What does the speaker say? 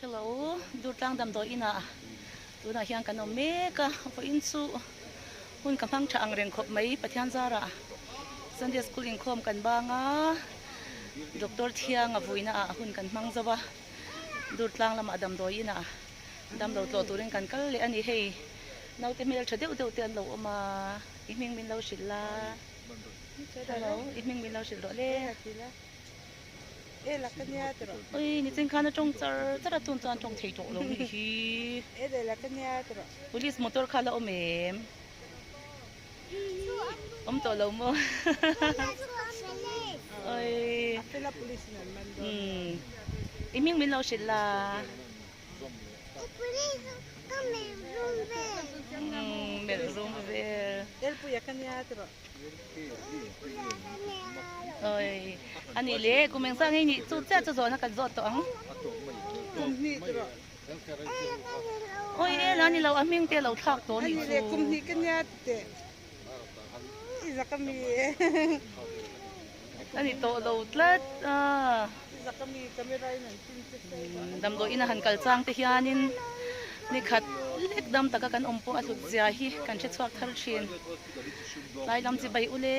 Hello, Durtlang damdawi inah tunah hian kan awm mek a, vawiin chu hun ka hmang tha ang reng khawp mai Pathian zarah Sunday school inkhawm kan bang a, Doctor Thianga vuina ah hun kan hmang zo a, Durtlang lamah damdawi inah damlo tlawh turin kan kal leh a ni hei, naute hmel tha deuh deuh te an lo awm a, i hming min lo hrilh la, hello i hming min lo hrilh rawh le. Ui nichin khan a tawng char char a tun chuan tawng thei tawh lo nih hi. Police motor kha la awm em? Awm tawh lo maw? Ui umm i hming min lo hrilh la. Umm melh rum vel. Oi a nih le kum eng zah ngei nih chu chiah chu zawhna kan zawt tawh ang. Oi e la ni lo a hming te a lo thlak tawh a nih chu. A ni tawh lo tlat a. Damdawi ina han kal chang te hianin ni khat lek dam taka kan awm pawh a hlut zia hi kan hre chhuak thar thin. Tlai lam chi bai ule.